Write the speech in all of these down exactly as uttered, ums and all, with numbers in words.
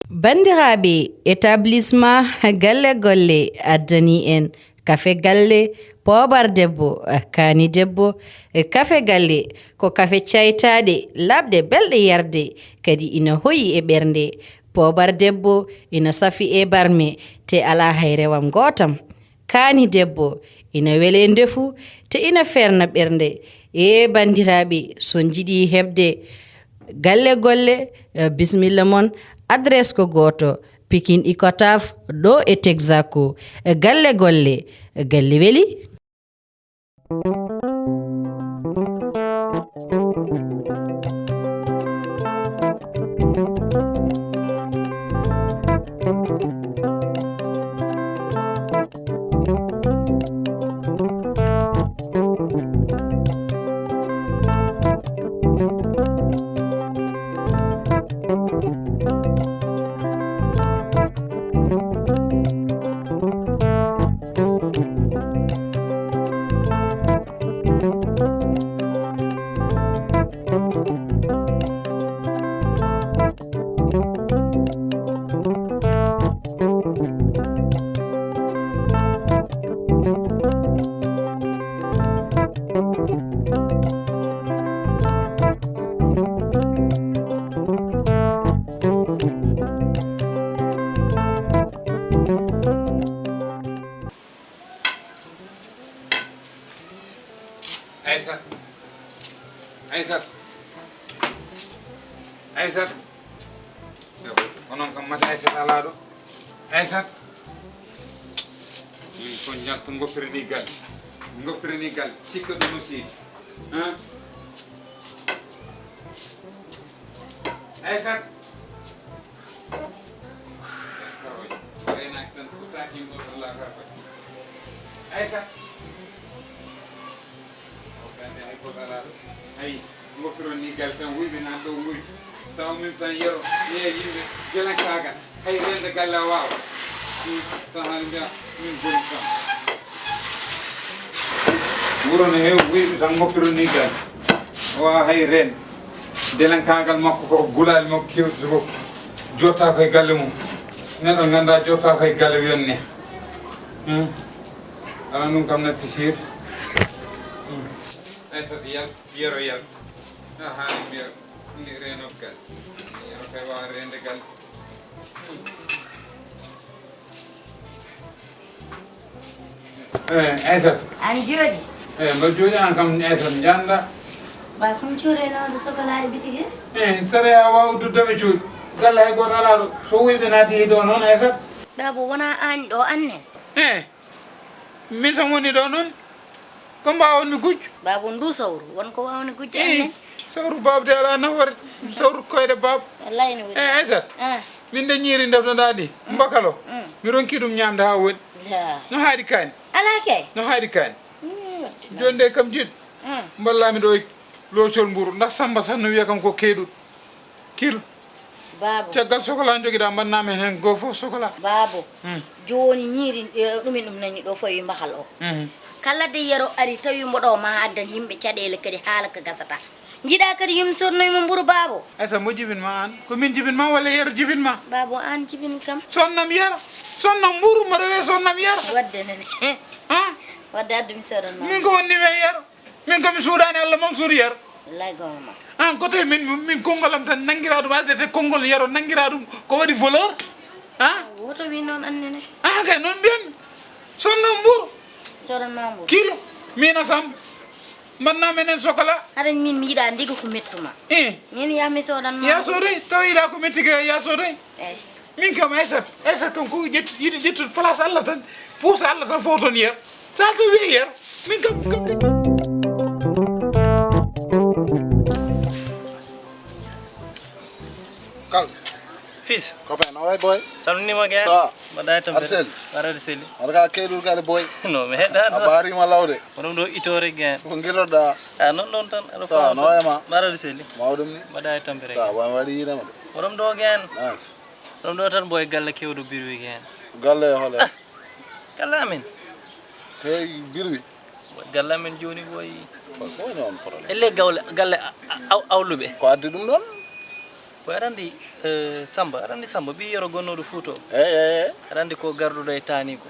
Banndiraaɓe, établissement Galle Golle addani en kafe galle, poobar debbo, kaani debbo. Kafe galle ko kafe caytaaɗe, laaɓɗe, belɗe yarde, kadi ina hoyi e ɓernde. Poobar debbo ina safi e barme, te alaa hay rewam gootam. Kaani debbo ina wele ndefu, te ina feerna ɓernde. E banndiraaɓe, so on njiɗi heɓde Galle Golle, eh, bisimilla mon. Adresse ko gooto, Pikine Icotaf, ɗo e Texaco. Eh, Galle Golle, eh, galle weli. Aysat. Aysat. Aysat. Onon kam mata Aysat alaa ɗo. Aysat. Min ko njal-, ko ngoppirani galle. Ngoppirani galle. Sikka ɗum no seedi. Hein? Aysat. Reenaaki tan, so taaki ɗo tan laakarta. Aysat. O kande hay ko alaa ɗo. Hay, ngoppiron ni gal tan wuyɓe nan ɗo nguri. Sawo min tan yero, yeeya yimɓe, jelenkaagal. Hay rende galle a waawa. Hmm, tan haali mbiya, min boni tan. Wuro no heewi wuyɓe tan ngoppiron ni gal. O waawa hay rende. Jelenkaagal makko ko gulaali makko kewtude fof. Jotta ko e galle mum. Neɗɗo nganndaa jotta ko e galle wiyonne. Hmm. Ala ɗum kam na pisir. Hmm. Ay sati yal. Yero yalta. A haali mbiya ni reenooɓe gal. Yero kay waawa reende gal. Eh, Aysata. An jooɗi. Eh, mba jooɗi an kam Aysata njanda. Ba kum cuure noon ɗo sokolaaji bitigi. Eh, sare a waawa duddaɓe cuuɗi. Galle hay gooto alaa ɗo. So wuyɓe naati e ɗo noon Aysata. Baabo wonaa aan ɗo annen. Eh. Min tan woni ɗo noon. Ko mbaawon mi gujjo? Baabo ndu sawru, won ko waawni gujjo eh, annen? Sawru baab de alaa nafoore. Sawru koyɗe baab. Wallahi no woni. Eh, Aysata. Ah. Min de ñiiri ndewtoɗaa ndi, mm, mbakalo. Mm. Mi ronki ɗum ñaamde haa woni. La. No haaɗi kaani? Alaa kay. No haaɗi kaani? Mm, waɗde noon. Jooni de kam jiɗ. Mm. Mballaa mi ɗo e loocol mburu. Ndax Samba tan no wiya kam ko keyɗuɗo. Kilo. Baabo. Caggal sokola jogiɗaa, mbaɗnaa men heen goo fof sokola. Baabo. Hmm. Jooni ñiiri, eh, ɗumen ɗum nani ɗo fawi mbahal o. Mhm. Kala de yero ari tawi mboɗo ma addan yimɓe caɗeele kadi haala ka gasata. Njiɗa kadi yum sornoy mo mburu baabo. Aysa mo jibin ma aan? Ko min jibin ma walla yero jibin ma? Baabo aan jibin kam. Sonnam yero. Sonnam mburu mbaɗa wee sonnam yero. Wadde nene. Ha? Wadde addu mi sodan ma. Min ko wonni wee yero. Min kam mi suudaani Allah mam suudu yero. Wallahi goonga ma. An ko tawi min, min konngol am tan nanngiraa ɗum, adete konngol yero nanngiraa ɗum ko waɗi valeur? Ha? Woto wi noon annene. Ah, kay noon mbiyanmi. Sonno mburu. Sodan ma mburu. Kilo. Min a Samba. Mbaɗnaa men heen sokola. Haɗen min mi yiɗaa ndiga ko mettuma. Eh. Min yaa mi sodan ma. Yaa sodoy, taw yiɗaa ko metti kay yaa sodoy. Eey. Min kam Aysata, Aysata kam ko ƴettu-, yiɗi ƴettude place Allah tan, puusa Allah tan fof toon yeer. So Allah tan wiye yeer, min kam, kam de. Kals. Fils. Copain, no wayi boy? Salminima gen. Ça va? Mbaɗa e tampere. Arsel. Mbaɗa seli. Mbaɗa ka keydul kadi boy. No, mi heɗɗa. A ɓaarima lawde. Oɗon ɗo itore gen. Ko ngiroɗa? A non ɗon tan. Aɗa sa, no wayi ma? Mbaɗa seli. Mawɗum ni. Mbaɗa e tampere. Ça va, mi waɗi yiinama de. Oɗon ɗo gen. Nice. Ɗum ɗo tan boy galle kewɗo birwi heen. Galle e hole? Galle amin. Hey, birwi. Galle amin jooni boy. Ko woni on problème? Elle gawle, galle a-, a-, aw-, awluɓe. Ko addi ɗum ɗon? Aɗa anndi, eh, Samba, aɗa anndi Samba, ɓii Yero gonnooɗo Fuuta o. Eey, eey, eey. Aɗa anndi ko garduɗo e taani ko.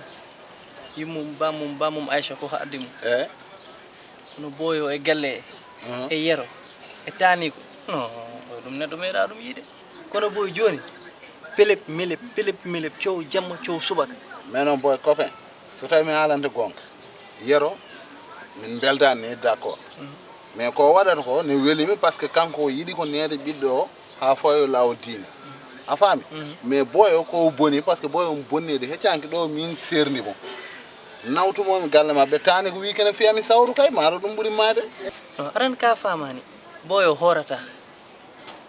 Yummum, bammum, bammum Aïcha ko haɗdi mum. Eey. Kono Boyo e galle he, mhm, e Yero, e taani ko. Non, ɗum neɗɗo meeɗaa ɗum yiide. Kono Boyo jooni, pelep, melep, pelep, melep, coow jamma, coow subaka. Mais non, Boy, copain, so tawi mi haalante gonka, Yero, min mbeldaani ni, d'accord. Mhm. Mais ko waɗata ko ne weli mi, parce que kanko o yiɗi ko neede ɓiɗɗo o haa fawi o laawol diine. A faami? Mhm. Mais Boyo ko o boni, parce que Boyo on bonneede heccanki ɗo min serndi mo. Nawtu mo mi galle maɓɓe, taani ko wi kene fiya mi sawru kay, maaro ɗum ɓuri maayde. Non, aran ka faamaani. Boyo hoorata.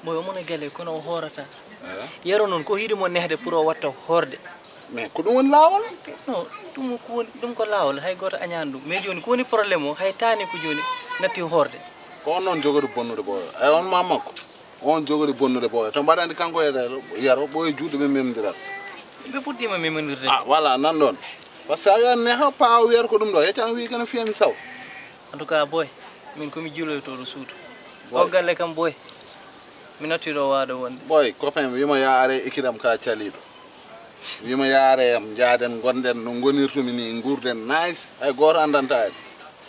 Boyo mon e galle kono o hoorata. Eh? Yero noon ko hiɗi mo nehde pour o watta hoorde. Mais ko ɗum woni laawol? Non, ɗum ko woni, ɗum ko laawol, hay gooto añaani ɗum. Mais jooni ko woni problème o, hay taani ko jooni natti hoorde. Ko on noon jogori bonnude Boyo. Ay on ma makko. On jogori bonnude Boyo. To mbaɗani kanko e Yero, Yero, Boyo juuɗe ɓe memdirat. Ɓe puɗɗiima memondirde. Ah, voilà, nan ɗon. Parce que a wiyan neha pa o wiyata ko ɗum ɗo. Heccan wi kana fiya mi saw. En tout cas, Boy, min ko mi jiiloytooɗo suudu. Boy. O galle kam, Boy, mi natti ɗo waade wonde. Boy, copain, wima ya are ikiram ka caliɗo. Wima ya are yam, jaaden, gonden, no ngonirtumi ni, ngurden nice. Hay gooto andanta en.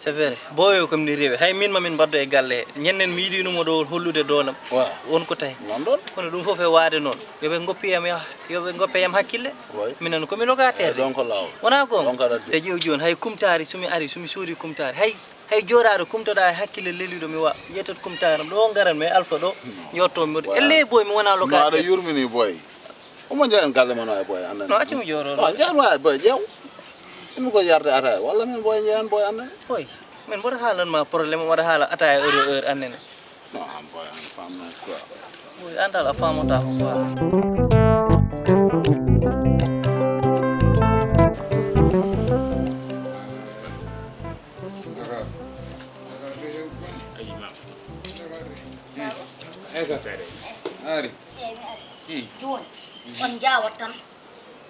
C'est vrai. Boyo kam ni rewe. Hay min ma min mbaddo e galle he. Ñannen mi yiɗi ɗum o ɗo hollude doolam. Wa. Won ko tawi. Non ɗon. Kono ɗum fof e waade noon. Yo ɓe ngoppi yam, yo ɓe ngoppe yam hakkille. Way. Minen ko mi locataire. Eh, ɗon ko laawol. Wona goonga? Ɗon ko addi. Te ƴeew jooni, hay kumtaari, so mi ari, so mi soodi kumtaari, hay, hay jooɗaade kumtoɗaa e hakkille leliɗo mi wa. Ƴettat kumtaari, ɗo ngaran mi e Alpha ɗo. Hmm. Yotto mi. Voilà. Elle Boy, mi wona locataire. No aɗa yurmini Boy. Omo njahen galle mon waay Boy, annen. No accu mo jooɗo. Oh, njahen waay Boy, ƴeew. Imi ko yarde ataya, walla min Boy njahen Boy annen. Boy, min mboɗo haalan ma problème, mboɗo haala ataya heure, heure annen. Non, an Boy, an famno quoi. Boy, an dal a famata ko quoi. Ayi, mam. Aïssa. Ari. Eeyi, mi ari. Hmm. Jooni, on njaawat tan,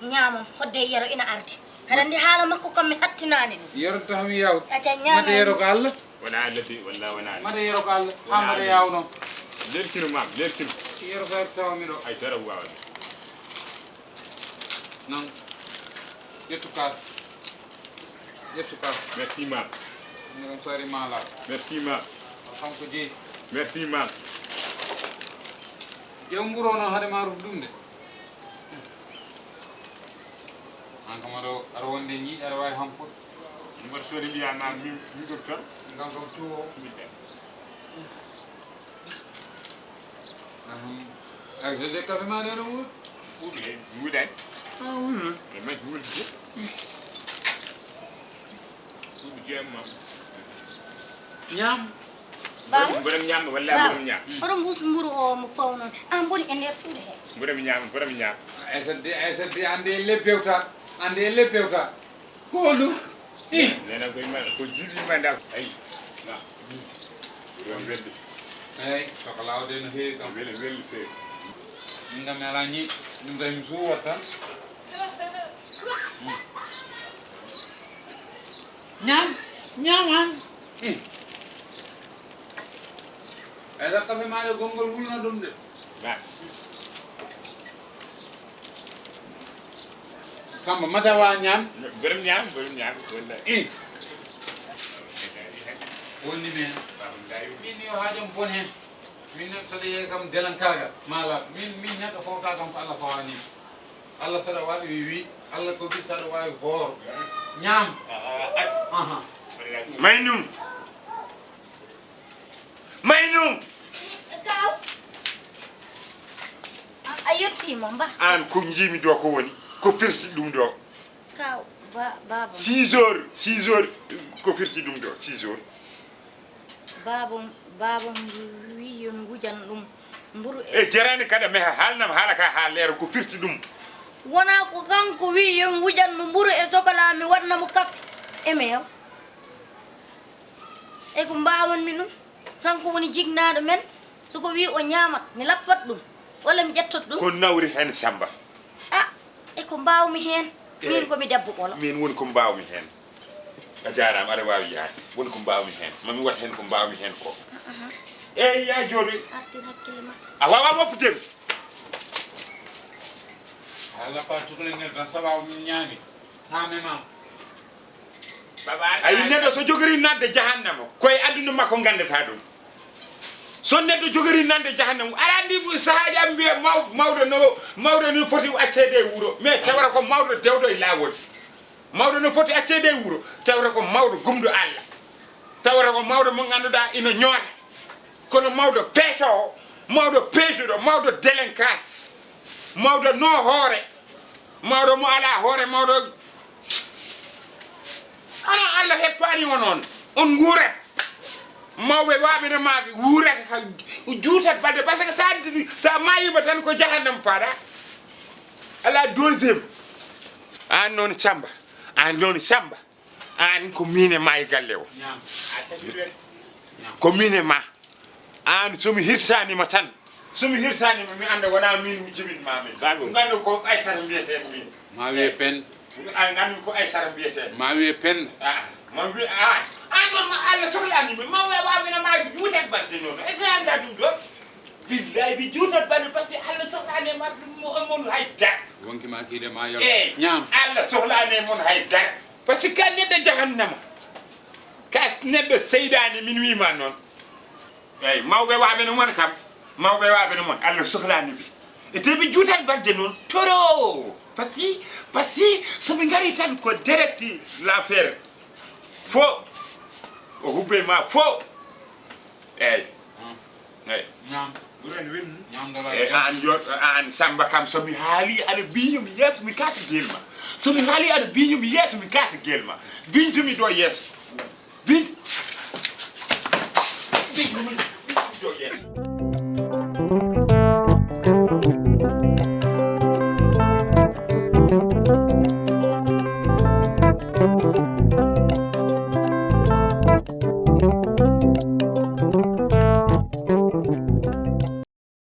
ñaamon, hodde Yero ina ardi. Haɗa anndi haala makko kam mi hattinaani ɗum. Yero tax mi yaw. Acca, ñaamon. Mate Yero ko Allah? Wona Allah de, walla wona Allah. Mate Yero ko Allah? Wona Allah. Haa mbaɗa yaw noon. Lerkino, mam, lerkino. Yero kay ko tawa miɗo. Ay, dara waawaa. Nan, ƴettu kaas. Ƴettu kaas. Merci, mam. Miɗo sari maa laal. Merci, mam. Kanko jeyi. Merci, mam. Ƴeew nguru o noon, hade maa ruf ɗum de. Aan kam aɗa, aɗa wonde ñiiƴe, aɗa waawi hampude. Mbaɗa soodi mbiyaa ma min, min ɗoftor. Ngam ɗoftu o. Mbiɗa. Aham. Ay, so de café ma de no wuuri. Wuuri he, mi wuudaani. Ah, wuuri. E majji wuuri de. Wuuri jeeya ma. Ñaam. Baaba? Mboɗo mi ñaama, wallaahi mboɗo mi ñaama. Hoto mbuus mburu o mo pawnon? Aan mboni e nder suudu he. Mboɗo mi ñaama, mboɗo mi ñaama. Ay, so de, ay, so de, ande elle pewta. Ande elle pewta. Ko honɗum? Ih! Nena koye ma, ko jiiɗi ma nda. Ayi. Na. Ɗum weldi. Eyi, soko lawde no feewi kam. Weli, weli feewi. Min kam mi alaa ñiiƴe. Ɗum tawi mi suuwat tan. Ñaam, ñaam aan. Ih. Ay, sa kafe maa de, gonngol wulno ɗum de. Na. Samba, mata wa ñaam? Mboɗo mi ñaama, mboɗo mi ñaama, wallahi. I. Wonni mi hen. Min yo haajam bon hen. Min noon so ɗe yehi kam delankaagal, maa laaɓ. Min, min neɗɗo fawta kam ko Allah fawani. Allah saɗa waawi wi, Allah ko wi saɗa waawi hooro. Ñaam. Aha. May ɗum. May ɗum. Kaw. A, a yettiima, mba. Aan ko njiimi ɗo ko woni? Ko firti ɗum ɗo? Kaw, ba-, baaba. Six heures, six heures, ko firti ɗum ɗo, six heures? Baaba, baaba wi yo mi wujan ɗum mburu e. E jarani kaɗa meha, haalnam haala ka haa leera, ko firti ɗum? Wona ko kanko wi yo mi wujan mo mburu e sokola, mi waɗna mo kafe. E meew. E ko mbaawon-mi ɗum? Kanko woni jignaaɗo men. So ko wii o ñaamat, mi lappat ɗum, walla mi ƴettat ɗum. Ko nawri heen, Samba? Ah, e ko mbaaw-mi heen? Eh. Miin ko mi debbo ɓolo. Miin woni ko mbaaw-mi heen. A jaaraama, aɗa waawi yahde. Woni ko mbaaw-mi heen. Ma mi waɗ heen ko mbaaw-mi heen ko. Aha. Eey, yaa joomi. Artir hakkille ma. A waawaa woppude mi. Alla pa tukle ngel tan sababu min ñaami. Haa memam. Baba, ayi, neɗɗo so jogori nadde jahannama, koye aduna makko ngandata ɗum. So neɗɗo jogori nande jahannama, aɗa anndi sahaaji am mbiya maw-, mawɗo no, mawɗo no foti acceede e wuro, mais tawata ko mawɗo dewɗo e laawol. Mawɗo no foti acceede e wuro, tawata ko mawɗo gumɗo Alla. Tawata ko mawɗo mo ngannduɗaa ina ñoota. Kono mawɗo peetoowo, mawɗo peetuɗo, mawɗo délinquance, mawɗo no hoore, mawɗo mo alaa hoore, mawɗo, ana Alla heppaani on on. On nguurat. Mawɓe waaɓe no maaɓe wuurat, ha juutat balɗe, parce que sa, sa maayima tan ko jahannam paɗa. Ala deuxième. An noon Samba, an noon Samba, an ko min e ma e galle o. Ñaam. A tati ɓen. Ñaam. Ko min e ma. An so mi hirsanima tan, so mi hirsanima, mi anda wona min mi jibinma min. Babu. Nganndu ko Aysata mbiyeten min. Ma wiye pen. A nganndu ko Aysata mbiyeten. Ma wiye pen. Ah, ma wiye, ah. An noon ma Alla sohlani min. Ma wiye wawina ma juutat balɗe noon. E se anda ɗum ɗon. Billahi mi juutat balɗe parce que Alla sohlani ma ɗum mo on mon hay dar. Wonki ma kiide ma yol. Eh, ñaam. Alla sohlani mon hay dar. Parce que ka neɗɗo jahannama. Ka neɗɗo seyɗaane min wima noon. Eyi, mawɓe waaɓe no mon kam. Mawɓe waaɓe no mon. Alla sohlani ɓe. E te ɓe juutat balɗe noon. Toro. Parce que, parce que so ɓe ngari tan ko direct l'affaire. Fo. O hubbe ma fo. Eyi. Eyi. Ñaam. Ɓuren win. Ñaam dala. E an yo, an Samba kam so mi haali aɗa biño mi yeeso mi kaasa gelma. So mi haali aɗa biño mi yeeso mi kaasa gelma. Biñtumi ɗo yeeso.